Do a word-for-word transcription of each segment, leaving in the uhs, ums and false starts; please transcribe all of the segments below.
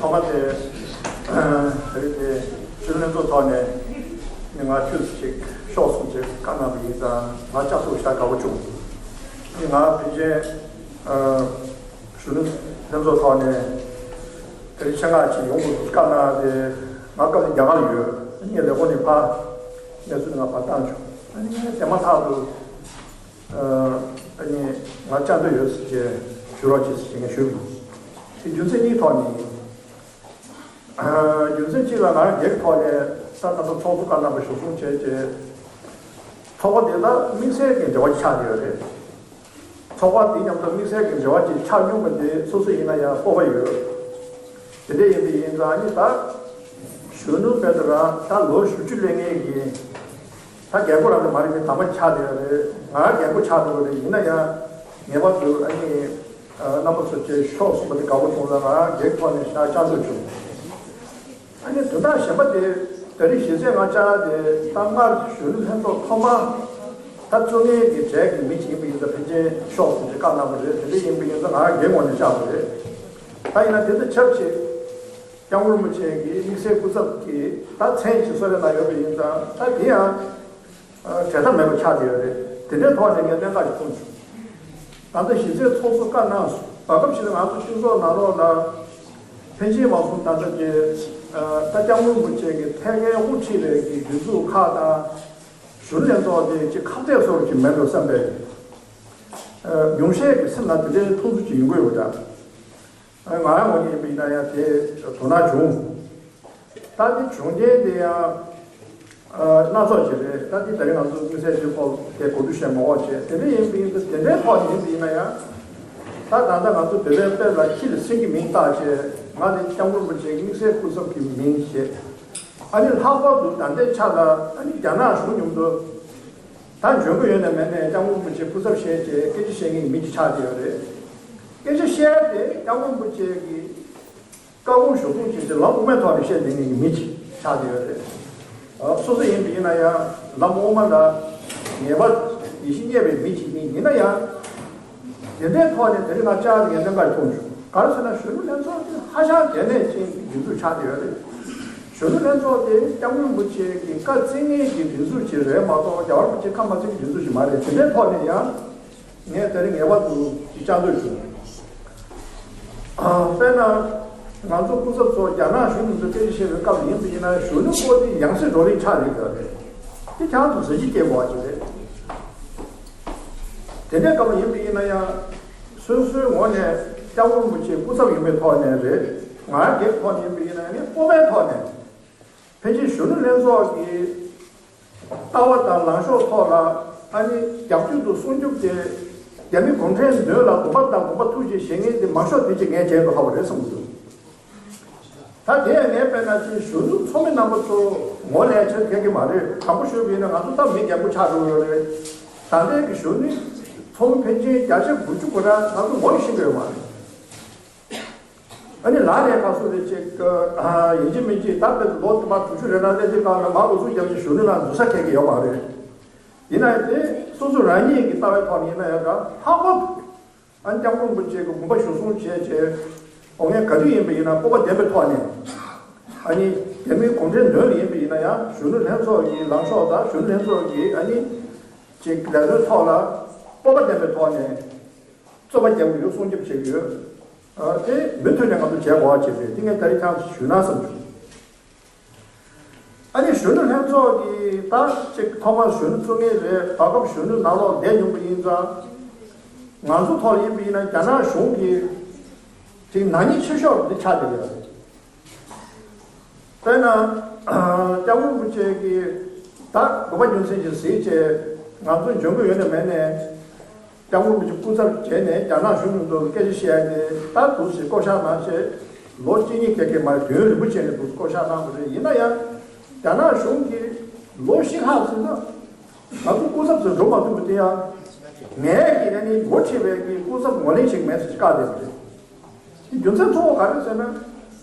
ཐོག་མ་དེ། དེ་རིང་དེ་ཕྱི་ལྷན་ཚོགས་ཐོག་ནས་ནི་ང་ཁྱོད་ཅིག་ཤོག་གསུངས་ཅིག་བཀའ་གནང་བ་ཡིན་ཙང་ང་ལྕགས་ཐུག་ཤ་དགའ་པོ་བྱུང་། ནི་ང་ཕལ་ཆེར་གཞོན་ནུ་ལྷན་ཚོགས་ཐོག་ནས་དེ་རིང་ཆེད་མངགས་ཅིག་ཡོང་དགོས་བཀའ་གནང་སྟེ། ང་སྐབས་དེ་རྒྱ་གར་ཡོད། ངས་ལས་ཁུངས་ནས་ཕར་གནས་ཚུལ་ང་ཕར་བཏང་བྱུང་། ཨ་ནི་དེ་མ་ཐག་ཏུ། ཨ་ནི་ང་བཅར་འདོད་ཡོད་ཟེར་བྱས་ཞུ་རོགས་བྱེད་ཟེར་བྱས་ངས་ཞུས་པ། དེ་རྒྱུ་མཚན་གཉིས་ཐོག་ནས། རྒྱུ་མཚན་གཅིག་ལ་ང་རང་སྒེར་ཐོག་ནས་ད་ད་ལྟ་ཚོགས་གཙོ་བཀའ་གནང་བ་ཞུ་སོང་བྱས་བྱས། ཚོགས་པ་དེ་དག་དམིགས་བསལ་གྱི་འབྲེལ་བ་ཆགས་ཡོད་རེད། ཚོགས་པ་དེ་མཉམ་དུ་དམིགས་བསལ་གྱི་འབྲེལ་བ་ཅིག་ཆགས་མྱོང་བ་དེ་སོ་སོ་ཡིན་ན་ཡང་སྤོབས་པ་ཡོད། དེ་འདྲ་ཡིན་པ་ཡིན་ཙང་ནི་ད་གཞོན་ནུ་དཔེ་དེ་རང་ད་ལོ་བཞི་བཅུ་སླེབས་མཁན་གྱི་ད་རྒན་པོ་རང་དེ་མ་རེད། དེ་དམ་པ་ཆགས་བསྡད་ཡོད་རེད། ང་རྒན་པོ་ཆགས་འགྲོ་གི་རེད། ཡིན་ན་ཡང་ངེས་པར་དུ་ཨ་ནི་རྣམ་པ་ཚོ་བཅས་ཤོག་གསུངས་པ་དེ་དགའ་པོ་བྱུང་ཙང་ང་རང་སྒེར་ཐོག་ནས་ཤག་བཅར་འདོད་བྱུང་། ཨ་ནི་དོན་དག་གཞན་པ་དེ་ད་རེས་གཞི་རྩའི་ང་བཅར་དེ་ད་སྔར་གཞོན་ནུ་ལྷན་ཚོགས་ཐོག་མ་ད་བཙུགས་མཁན་གྱི་གྲས་ཀྱི་མི་ཅིག་ཡིན་པ་ཡིན་ཙང་ཕལ་ཆེར་ཤོག་ཟེར་ཏེ་བཀའ་གནང་བ་རེད། དེ་འདྲ་ཡིན་པ་ཡིན་ཙང་ང་སྒེར་ངོས་ནས་བཅར་བ་རེད། ད་ཡིན་ན་དེ་དང་ཆབས་ཅིག་སྐྱབས་མགོན་རིན་པོ་ཆེ་གི་དམིགས་བསལ་སྐུ་ཚབ་ཀྱི་ད་མཚན་ཞིག་གསོལ་རས་གནང་ཡོད་པ་ཡིན་ཙང་ད་དེ་ཡང་། ཨ། བྲལ་ཐབས་མེད་པ་ཆགས་བསྡད་ཡོད་རེད། དེ་འདྲའི་ཐོག་ནས་ངས་གནད་འགག་ཅིག་མཐོང་བྱུང་། ད་ལྟ་གཞི་རྩའི་ཚོགས་གཙོ་བཀའ་གནང་སོང་། བར་སྐབས་ཤིག་ལ་ང་ཚོ་སྤྱི་ཚོགས་ནང་ལོགས་ལ་ཕན་ཆད་མ་སོང་ད་ལྟ་གི་ད་སྐྱབས་མགོན་རིན་པོ་ཆེ་གི་ཐད་ཀའི་དབུ་ཁྲིད་པའི་གི་སྒྲིག་འཛུགས་ཁག་དང་གཞོན་ནུ་ལྷན་ཚོགས་དེ་ཅིག་ཁ་གཏད་བཟོ་འདྲ་ཅིག་མེད་འགྲོ་བསམ་པའི་ཉུང་ཤས་ཀྱི་སེམས་ནང་དེ་འདྲའི་མཐོང་ཚུལ་ཅིག་ཡོང་གི་ཡོད་པ་འདྲ། ང་རང་ངོས་ནས་ཡིན་པ་ཡིན་ན་ཡང་དེ་དོ་སྣང་བྱུང་། ད་དེ་བྱུང་རྐྱེན་དེ་ཡང་སྣ་ཚོགས་ཅིག་རེད། ད་དེ་ད་རིང་ང་ཚོ་དམིགས་བསལ་གྱི་ཐོག་དེ་གོ་བསྡུར་བྱེད་མ་དགོས་བྱས། དེ་འདྲ་ཡིན་པ་ཡིན་ཙང་དེ་འདྲའི་ཐོག་ནས་ཡིན་པ་ཡིན་ན་ཡང་། ད་ད་ལྟ་ང་ཚོ་བོད་པའི་དཔེ་ལ་ཁྱི་ལ་སེང་གེ་མིང་བཏགས་བྱས། ང་དེ་སྐྱབས་མགོན་རིན་པོ་ཆེའི་དམིགས་བསལ་སྐུ་ཚབ་ཀྱི་མིང་བྱས། ཨ་ནི་ལྷག་པར་དུ་ད་ལྟའི་ཆ་ལ་ཨ་ནི་རྒྱ་ནག་གཞུང་མཉམ་དུ་ད་འཇོན་གི་ཡོད་ནས་མེད་ནས་སྐྱབས་མགོན་རིན་པོ་ཆེ་སྐུ་ཚབ་བྱས་བྱས་སྐད་ཆ་བཤད་མཁན་གྱི་མི་ཅིག་ཆགས་བསྡད་ཡོད་རེད། སྐད་ཆ་བཤད་དེ་སྐྱབས་མགོན་རིན་པོ་ཆེ་གི་བཀའ་དགོངས་ཞུ་གཏུག་བྱས་ཏེ་ལམ་དབུ་མའི་ཐོག་ནས་བཤད་བསྡད་མཁན་གྱི་མི་ཅིག་ཆགས་བསྡད་ཡོད་རེད། ཨ། སོ་སོ་ཡིན་པ་ཡིན་ན་ཡང་ལམ་དབུ་མ་ལ་ངེས་པར་ཡིད་ཆེས་རྙེད་པའི་མི་ཅིག་ཡིན། ཡིན་ན་ཡང་དེ་འདྲའི་ཐོག་ནས་དེ་རིང་ང་བཅར་ནས་གནད་འགག་མཐོང་བྱུང་། ག་རེ་ཟེར་ན་གཞོན་ནུ་ལྷན་ཚོགས་དེ་ཧ་ཅང་གལ་གནད་ཅན་གྱི་སྒྲིག་འཛུགས་ཆགས་བསྡད་ཡོད་རེད། གཞོན་ནུ་ལྷན་ཚོགས་དེ་སྐྱབས་མགོན་རིན་པོ་ཆེ་གི་བཀའ་བརྩི་མཁན་གྱི་སྒྲིག་འཛུགས་ཅིག་རེད་མ་གཏོགས་རྒྱལ་བ་རིན་པོ་ཆེ་བཀའ་མ་བརྩི་མཁན་གྱི་སྒྲིག་འཛུགས་ཅིག་མ་རེད། དེ་འདྲའི་ཐོག་ནས་ཡང་། ངས་དེ་རིང་ངེས་པར་དུ་ཅིག་བཅར་འདོད་བྱུང་། ཨ། དཔེར་ན། ང་ཚོ་སྐུ་ཚབ་ཚོ་རྒྱ་ནག་གཞུང་གི་ཚོ་སྐད་ཆ་བཤད་པའི་སྐབས་ཡིན་པ་ཡིན་ན་གཞོན་ནུ་སྐོར་དེ་ཡང་སེ་བགྲོ་གླེང་ཆགས་ཡོད་ཀྱི་རེད། དེ་ཁྱེད་རང་ཚོ་གཟི་བརྗིད་སྐྱེ་དགོས་པ་ཅིག་རེད། དེ་འདྲའི་སྐབས་ཡིན་པ་ཡིན་ན་ཡང་། སོ་སོའི་ངོས་ནས་སྐྱབས་མགོན་རིན་པོ་ཆེའི་སྐུ་ཚབ་ཡིན་པའི་ཐོག་ནས་རེད། ང་རྒྱལ་ཐོག་ནས་ཡིན་པ་ཡིན་ན་ཡང་ནི་སྤོབས་པའི་ཐོག་ནས། ཕལ་ཆེར་གཞོན་ནུ་ལྷན་ཚོགས་ཀྱི་ལྟ་བ་དང་ལངས་ཕྱོགས་ཐོག་ལ་ཨ་ནི་རྒྱབ་སྐྱོར་དང་སྲུང་སྐྱོབ་དེ་རྒྱ་མི་གུང་ཁྲན་དོན་ལ་དགོངས་པ་དང་དགོངས་པ་ཐུགས་རྗེ་བཞེས་མཁན་དེ་མང་ཤོས་དེ་ཅིག་ངས་མཇལ་འདུག་ཧ་བ་རེད་བསམ་གྱི་འདུག་ད་དེ་ཡང་ངས་དཔེར་ན་ཅིག་གཞོན་ནུ་ཚོགས་མི་རྣམ་པ་ཚོ་ངོ་ལས་ཆེར་མཁས་ཀྱི་མ་རེད། དྲང་པོ་ཤོད་པ་ཡིན་ན་ང་ཚོ་སྟབས་མི་རྒན་པོ་ཆགས་འགྲོ་གི་ཡོད་རེད། ད་ལྟའི་གི་གཞོན་ནུ་ཚོགས་མི་ཕལ་ཆེར་བརྒྱ་ཆ་དགུ་བཅུ་གོ་ལྔ་ང་ཚོ་ངོ་ཤེས་ཀྱི་ཡོད་མ་རེད། ཨ་ནི་ལ་ལས་ཁ་སོ་རེ་ཅིག་ཨ། ཡིན་གཅིག་མིན་གཅིག་ད་དཔེ་ལོ་དུ་མ་དྲུག་ཅུ་རེ་ན་སླེབས་དུས་སྒང་ལ་མ་འུ་ཚུགས་རྒྱབ་ཀྱི་གཞོན་ནུ་ལ་འཛུལ་ས་ཁེལ་གྱི་ཡོད་མ་རེད། ཡིན་ན་ཡང་དེ་སོ་སོ་རང་ཉིད་ཀྱི་ལྟ་བའི་ཐོག་ནས་ཡིན་ན་ཡང་འདྲ། ལྷག་པར་དུ་ཨ་ནི་སྐྱབས་མགོན་རིན་པོ་ཆེ་གི་དགོངས་པ་གཞིར་བཟུང་བྱས་བྱས་འོ་ངས་ག་དུས་ཡིན་པ་ཡིན་ན་སྤོབས་པ་ལྡན་པའི་ཐོག་ནས། ཨ་ནི་རྒྱ་མིའི་གུང་ཁྲན་དོན་ལ་ཡིན་པ་ཡིན་ན་ཡང་གཞོན་ནུ་ལྷན་ཚོགས་ཀྱི་ལངས་ཕྱོགས་དང་གཞོན་ནུ་ལྷན་ཚོགས་ཀྱི་ཨ་ནི་ཅིག་ལས་དོན་ཐོག་ལ་སྤོབས་པ་ལྡན་པའི་ཐོག་ནས། རྩོད་པ་རྒྱག་གི་ཡོད། སྲུང་སྐྱོབ་བྱེད་ཀྱི་ཡོད། ཨ། དེ་མུ་མཐུད་ནས་ང་ཚོ་བྱེད་དགོས་པ་བྱེད་པས་དེ་ངས་ད་རེས་ཁྱེད་རང་ཚོ་ཞུས་ན་བསམ་བྱུང་། ཨ་ནི་གཞོན་ནུ་ལྷན་ཚོགས་ཀྱི་ད་ཅིག་ཐོག་མར་གཞོན་ནུ་བཙུགས་མཁན་རེད། བར་སྐབས་གཞོན་ནུ་ནང་ལོགས་བསྡད་མྱོང་པ་ཡིན་ཙང་། ང་ཚོ་ཐོག་ལ་ཡིན་པ་ཡིན་ན་རྒྱ་ནག་གཞུང་གིས་ཅིག་ནག་ཉེས་ཆེ་ཤོས་འདི་ཆགས་བསྡད་ཡོད་རེད། དཔེར་ན། སྐྱབས་མགོན་རིན་པོ་ཆེ་གིས་ད་དགོས་པ་རྒྱུ་མཚན་ཞིག་གཟིགས་བྱས་ང་ཚོ་འཇོན་གི་ཡོད་ནས་མེད་ནས། སྐྱབས་མགོན་རིན་པོ་ཆེ་སྐུ་ཚབ་བྱས་ནས་རྒྱ་ནག་གཞུང་གི་ཐོག་སྐད་ཆ་བཤད་ཡ་དེ་ད་འདུག་སེ་བསྐོ་བཞག་གནང་བྱས་ལོ་གཅིག་གཉིས་ཁེ་ཁེ་མ་རེད། དུས་ཡུན་རིང་པོ་བྱས་ནས་འདུག་སེ་བསྐོ་བཞག་གནང་བ་རེད། ཡིན་ན་ཡང་རྒྱ་ནག་གཞུང་གིས་ལོ་བཞི་ལྷག་ཙམ་ན་ང་ཚོ་སྐུ་ཚབ་ཚོས་འགྲོ་མ་ཐུབ་པ་དེ་ཡང་ངས་ཀྱིས་ཨ་ནི་འགོ་ཁྲིད་པའི་གི་སྐུ་ཚབ་ངོས་ལེན་བྱེད་ཀྱི་མེད་ཟེར་བཀག་བསྡད་པ་རེད། དེ་རྒྱུ་མཚན་གཙོ་བོ་ག་རེ་ཟེར་ན།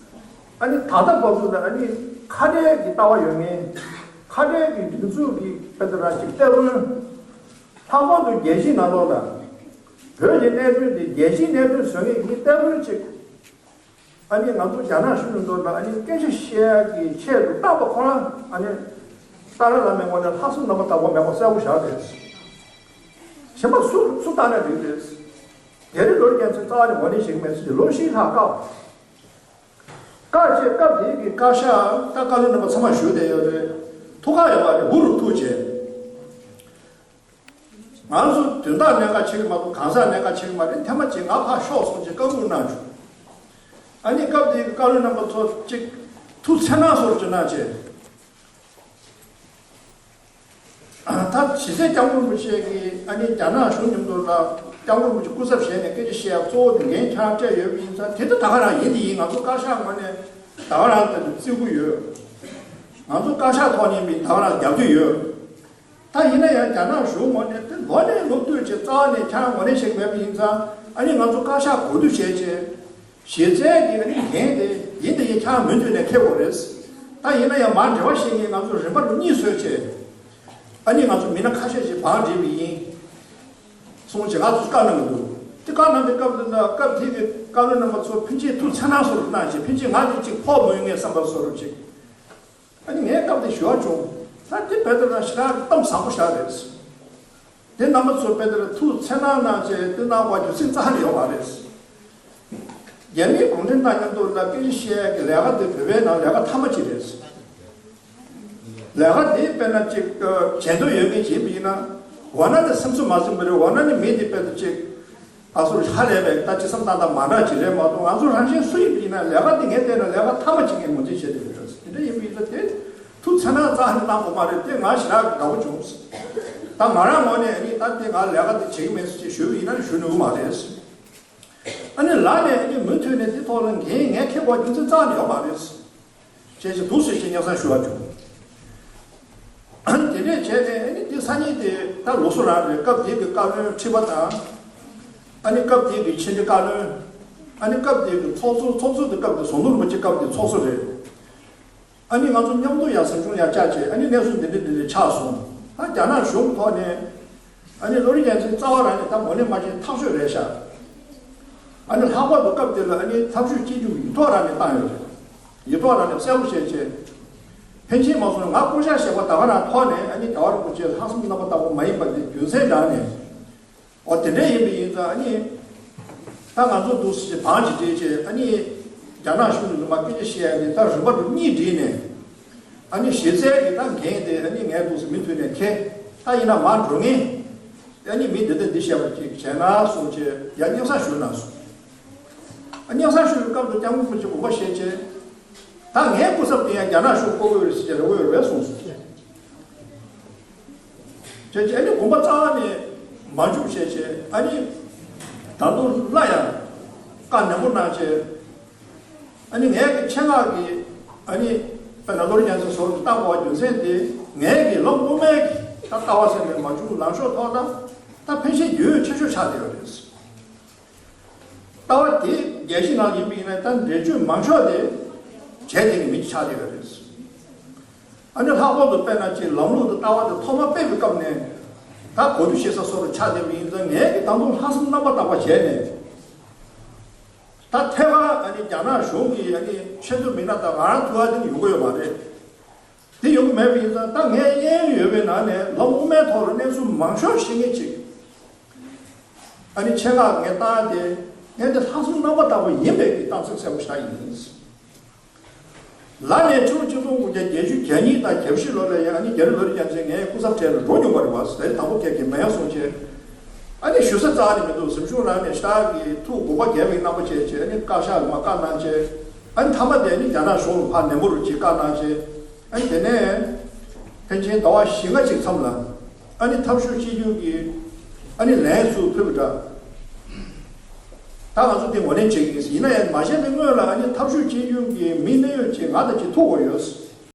ཨ་ནི་ད་ལྟ་བར་དུ་ལ་ཨ་ནི་ཁ་བྲལ་གྱི་ལྟ་བ་ཡོད་མཁན། ཁ་བྲལ་གྱི་སྒྲིག་འཛུགས་ཀྱི་དཔེ་ལྟ་ར་ཅིག་སྟེར་རུང་། ལྷག་པར་དུ་རྒྱལ་སྤྱིའི་ནང་ལོགས་ལ། བོད་ཀྱི་གནད་དོན་འདི་རྒྱལ་སྤྱིའི་གནད་དོན་བཟོ་མཁན་གྱི་ལྟ་བུ་ཅིག་ཨ་ནི་ང་ཚོ་རྒྱ་ནག་གཞུང་གི་མདོར་ན་ཨ་ནི་སྐད་ཆ་བཤད་ཡག་གི་ཆེད་དུ་བཏང་པ་ཁོ་རང་ཨ་ནི་ཏཱ་ལའི་བླ་མའི་ངོས་ནས་ལྷག་བསམ་རྣམ་པ་དག་པོ་མེད་པ་གསལ་པོ་བཞག་རེད། གཞན་པ་སུ་སུ་བཏང་ན་འགྲིག་རེད། རྒྱ་རི་ལོ་རྒྱལ་མཚན་རྩ་བ་ནས་ངོས་ལེན་བྱེད་ཀྱི་མེད་ཟེར་གྱི་ལོ་བཞི་ལྷག་བཀག་བཀག་རྗེས་སྐབས་དེའི་གི་བཀའ་ཤག་ད་བཀའ་བློན་རྣམ་པ་ཚང་མ་བཞུགས་བསྡད་ཡོད་རེད། ཐུགས་ཁག་ཡོད་པ་རེད། འུ་རུ་ཐུག་བྱས། ང་ཚོ་དོན་དག་གནད་འགག་ཆེ་གི་མ་གཏོགས་གང་ཟག་གནད་འགག་ཆེ་གི་མ་རེད། ཐེངས་མ་གཅིག་ང་ཕར་ཤོག་སོང་བྱས་བཀའ་འགུག་གནང་བྱུང་། ཨ་ནི་སྐབས་དེའི་བཀའ་བློན་རྣམ་པ་ཚོ་གཅིག་ཐུགས་འཚེར་སྣང་སོར་གྱི་གནང་བྱས། ད་ཇི་སྲིད་སྐྱབས་མགོན་རིན་པོ་ཆེ་གིས་ཨ་ནི་རྒྱ་ནག་གཞུང་མཉམ་དུ་ལ་སྐྱབས་མགོན་རིན་པོ་ཆེ་སྐུ་ཚབ་བྱས་ནས་སྐད་ཆ་བཤད་ཡག་གཙོ་བོ་དེ་འགན་ཁྱེད་རང་སྤྲད་ཡོད་པ་ཡིན་ཙང་དེ་ད་ད་ག་རང་ཡིན་དེ་ཡིན། ང་ཚོ་བཀའ་ཤག་ངོས་ནས་ད་ག་རང་ལྟ་བུ་བརྩི་གི་ཡོད། ང་ཚོ་བཀའ་ཤག་ཐོག་ནས་མིན་ད་ག་རང་རྒྱབ་ཀྱི་ཡོད། ད་ཡིན་ན་ཡང་རྒྱ་ནག་གཞུང་ངོས་ནས་དེ་ལོ་ནས་ལོ་བསྟུད་ཅིག་རྩ་བ་ནས་ཁྱེད་རང་ངོས་ལེན་བྱེད་ཀྱི་མེད་པ་ཡིན་ཙང་ཨ་ནི་ང་ཚོ་བཀའ་ཤག་གོ་བསྡུར་བྱས་བྱས། གཞི་རྩའི་གི་ཨ་ནི་འགན་དེ་ཡིན་དེ་ཡིན་ཁྱེད་རང་མུ་མཐུད་ནས་འཁྱེར་དགོས་རེད། ད་ཡིན་ན་ཡང་མར་འབྲེལ་བ་བྱེད་མཁན་ང་ཚོ་རིམ་པ་རུ་གཉིས་བཟོས་བྱས། ཨ་ནི་ང་ཚོ་མི་སྣ་ཁ་ཤས་ཤིག་བང་བསྒྲིགས་པ་ཡིན། གསུངས་བྱས་ང་ཚོ་བཀའ་གནང་གི་འདུག་དེ་བཀའ་གནང་པའི་སྐབས་དེ་ན་སྐབས་དེ་གི་བཀའ་བློན་རྣམ་པ་ཚོ་ཕན་ཆད་ཐུགས་འཚེར་སྣང་སོར་གནང་བྱས་ཕན་ཆད་ང་དེ་གཅིག་ཕོག་མ་ཡོང་ངས་བསམ་པ་བཟོ་འདྲ་ཅིག་ཨ་ནི་ངས་སྐབས་དེ་ཞུ་བ་བྱུང་། ད་དེ་བེད་དེ་ན་ཞེ་དྲག་གཏམ་བཟང་པོ་བཞག་རེད། དེ་རྣམ་པ་ཚོ་བེད་དེ་ན་ཐུགས་འཚེར་སྣང་གནང་བྱས་དེ་གནང་བ་རྒྱུ་མཚན་རྩ་ནས་ཡོད་མ་རེད། རྒྱ་མིའི་གུང་ཁྲན་ཏང་མཉམ་དུ་ལ་སྐད་ཆ་བཤད་ཡག་གི་ལས་ཀ་དེ་བོད་པའི་ནང་ལས་ཀ་མཐའ་མ་གཅིག་རེད། ལས་ཀ་དེ་དཔེར་ན་ཅིག་བྱེད་འདོད་ཡོད་མཁན་ཅིག་ཡིན་པ་ཡིན་ན་འོ་ན་ནི་སེམས་གསོ་མ་ཟིན་པ་རེད། འོ་ན་ནི་མི་དེ་དཔེ་དེ་ཅིག་ཨ་སོར་ཧ་ལས་པའི་ད་ཅི་བསམ་སྟངས་དང་མ་འདྲ་ཅིག་རེད་མ་གཏོགས་ང་ཚོ་རང་བཞིན་སུ་ཡིན་པ་ཡིན་ན་ལས་ཀ་འདི་ངས་བལྟས་ན་ལས་ཀ་མཐའ་མ་ཅིག་ངས་ངོས་འཛིན་བྱས་ཏེ་ཡོད་རེད། དེ་འདྲ་ཡིན་པ་ཡིན་ན་དེ་ཐུགས་འཚེར་སྣང་རྩ་ནས་གནང་དགོས་མ་རེད། དེ་ང་ཞེ་དྲག་དགའ་པོ་བྱུང་། ད་ང་རང་ངོས་ནས་ཨ་ནི་ད་དེ་ང་ལས་ཀ་དེ་བྱེད་ཀྱི་མེད་ཟེར་ཅིག་ཞུས་པ་ཡིན་ན་ཞུ་ནུས་མ་རེད། ཨ་ནི་ལར་ནས་ཨ་ནི་མུ་མཐུད་ནས་དེ་ཐོག་ལ་འགན་ངས་འཁྱེར་དགོས་རྒྱུ་མཚན་རྩ་ནས་ཡོད་མ་རེད། ཅེས་ཀྱི་འདུག་ཟེར་ཞེས་སྙན་སེང་ཞུ་བར་བྱུང་། ཨ་ནི་དེ་འདྲས་བྱས་ནས་ཨ་ནི་དེ་སང་ཉིན་དེ་ད་ལུགས་སྲོལ་རང་རེད། སྐབས་དེ་གི་བཀའ་བློན་ཁྲི་པ་དང་། ཨ་ནི་སྐབས་དེ་གི་ཕྱི་དྲིལ་བཀའ་བློན། ཨ་ནི་སྐབས་དེ་གི་ཚོགས་གཙོ་ཚོགས་གཙོ་དེ་སྐབས་དེ་ཟམ་གདོང་རིན་པོ་ཆེ་སྐབས་དེ་ཚོགས་གཙོ་རེད། ཨ་ནི་ང་ཚོ་མཉམ་དུ་ཡར་གཟིམ་ཆུང་ཡར་བཅར་བྱས་ཨ་ནི་གནས་ཚུལ་འདི་འདྲ་འདི་འདྲ་ཆགས་སོང་། ད་རྒྱ་ནག་གཞུང་ཐོག་ནས་ཨ་ནི་བློ་རིག་རྒྱལ་མཚན་རྩ་བ་རང་ནས་ད་ངོས་ལེན་མ་བྱས་ཐག་ཆོད་རེད་ཤག་ཨ་ནི་ལྷག་པར་དུ་སྐབས་དེ་ལ་ཨ་ནི་ཐབས་ཤུགས་སྐྱེད་རྒྱུ་ཡིག་ཐོག་རང་ནས་བཏང་ཡོད་རེད། ཡིག་ཐོག་རང་ནས་གསལ་པོ་བཤད་བྱས། ཕན་ཆད་མ་སོང་ང་སྐུ་ཞབས་ཞེས་པ་ད་ག་རང་ཐོག་ནས་ཨ་ནི་རྒྱལ་བ་རིན་པོ་ཆེ་ལྷག་བསམ་རྣམ་པ་དག་པོ་མ་ཡིན་པ་དེ་རྒྱུ་མཚན་དྲངས་ནས། འོ་དེ་འདྲ་ཡིན་པ་ཡིན་ཙང་ཨ་ནི། ད་ང་ཚོ་འདུག་སེ་བང་ཅིག་བསྒྲིགས་བྱས་ཨ་ནི། རྒྱ་ནག་གཞུང་གི་ནུ་མ་སྐད་ཆ་བཤད་ཡ་ནི་ད་རིམ་པ་དུ་གཉིས་བསྒྲིགས་ནས། ཨ་ནི་གཞི་རྩའི་གི་ད་འགན་དེ་ཨ་ནི་ངས་འདུག་སེ་མུ་མཐུད་ནས་འཁྱེར། ད་ཡིན་ན་མར་འགྲོ་ངེས། ཨ་ནི་མི་འདི་ལྟ་འདི་བཤད་པ་ཅིག་བྱས་ན་གསུངས་བྱས་ཡ་སྙན་སེང་ཞུ་གནང་སོང་། ཨ་སྙན་སེང་ཞུ་བའི་སྐབས་དུ་སྐྱབས་མགོན་རིན་པོ་ཆེ་དགོངས་པ་བཞེས་བྱས། ད་ངའི་སྐུ་ཚབ་དེ་ཡང་རྒྱ་ནག་གཞུང་བསྐོ་དགོས་རེད་ཟེར་བྱས་རེ་བ་ཡོད་རེད་གསུངས་སོང་། བྱས་བྱས་ཨ་ནི་དགོངས་པ་རྩ་བ་ནས་མ་འཇུག་བྱས་བྱས་ཨ་ནི་ད་དུང་སླར་ཡང་བཀའ་ནན་པོ་གནང་བྱས། ཨ་ནི་ངས་ཀྱི་ཆེད་མངགས་ཀྱི་ཨ་ནི་དཔེར་ན་བློ་རིག་རྒྱལ་མཚན་ཟུར་དུ་བཏང་དགོས་པ་རྒྱུ་མཚན་དེ་ངས་ཀྱི་ལམ་དབུ་མའི་གི་ད་ལྟ་བ་ཟེར་ནས་མ་བྱུང་ལངས་ཕྱོགས་ཐོག་ལ་ད་ཕན་ཆད་རྒྱུས་ཡོད་ཆེ་ཤོས་ཆགས་བསྡད་ཡོད་རེད། ལྟ་བ་དེ་རྒྱལ་སྤྱི་ནང་ཡིན་པ་ཡིན་ན་ད་འགྲེལ་བརྗོད་མང་ཤོས་དེ་བྱས་དེ་ནི་མི་ཆགས་བསྡད་ཡོད་རེད། ཨ་ནི་ལྷག་པར་དུ་དཔེར་ན་ཅིག་ལམ་ལུགས་དང་ལྟ་བ་དེ་ཐོག་མ་སྤེལ་བའི་སྐབས་ནས་ད་གོ་བསྡུར་བྱེད་ས་སོགས་ལ་ཆགས་བསྡད་པ་ཡིན་ཙང་ངས་ཀྱི་ད་དུང་ལྷག་བསམ་རྣམ་པ་དག་པ་བྱས་ནས་ད་ཐད་ཀར་ཨ་ནི་རྒྱ་ནག་གཞུང་གིས་ཨ་ནི་ཆེད་དུ་མི་སྣ་དང་ང་རང་ཐུག་ཡ་དེ་ནི་ཡོང་གི་ཡོད་མ་རེད། དེ་ཡོང་གི་མེད་པ་ཡིན་ཙང་ད་ངས་གཡས་གཡོན་ཡོད་པའི་ནང་ནས་ལམ་དབུ་མའི་ཐོག་ལ་གནས་ཚུལ་མང་ཤོས་ཤེས་མཁན་ཅིག་ཨ་ནི་ཆེད་མངགས་ངས་བཏང་སྟེ་ངས་འདི་ལྷག་བསམ་རྣམ་པ་དག་པ་ཡིན་པའི་གི་རྟགས་མཚན་གསལ་པོ་ཞིག་ཡིན། ལར་ནས་ཕྱི་ལོ་ཆིག་སྟོང་དགུ་བརྒྱ་བརྒྱད་ཅུ་གྱ་གཉིས་དང་གྱ་བཞི་ལོ་ལ་ཡང་ཨ་ནི་རྒྱ་རི་ལོ་རི་རྒྱལ་མཚན་ངའི་སྐུ་ཚབ་གྲས་ལ་འགྲོ་མྱོང་བ་རེད་བ། ཟླ་བ་དང་པོ་ཁྱེད་ཀྱིས་མེད་ཡ་སོང་བྱས། ཨ་ནི་ཞུ་ས་རྩ་ནས་མི་འདུག་གཟིམ་ཆུང་རང་ནས་ཤག་གི་ཐུགས་དགོངས་པ་རྒྱས་པའི་རྣམ་པ་བྱས་བྱས་ཨ་ནི་བཀའ་ཤག་ལ་མ་བཀའ་གནང་བྱས། ཨ་ནི་མཐའ་མ་དེ་ཨ་ནི་རྒྱ་ནག་གཞུང་ལ་ཕར་ནན་པོ་རུ་ཅིག་བཀའ་གནང་བྱས། ཨ་ནི་དེ་ནས་ཕལ་ཆེར་ཟླ་བ་བཞི་ལྔ་ཅིག་མཚམས་ལ་ཨ་ནི་ཐབས་ཤུགས་གཅིག་གྱུར་གྱིས་ཨ་ནི་ལན་ཚུར་ཕུལ་བ་འདྲ། ད་ང་ཚོ་དེ་ངོས་ལེན་བྱེད་ཀྱི་ཡིན། ཡིན་ན་ཡང་མ་བྱས་པའི་སྔོན་ལ་ཨ་ནི་ཐབས་ཤུགས་གཅིག་གྱུར་གྱིས་མི་གནད་ཡོད་ཅིག་ང་དང་གཅིག་ཐུག་དགོས་ཡོད།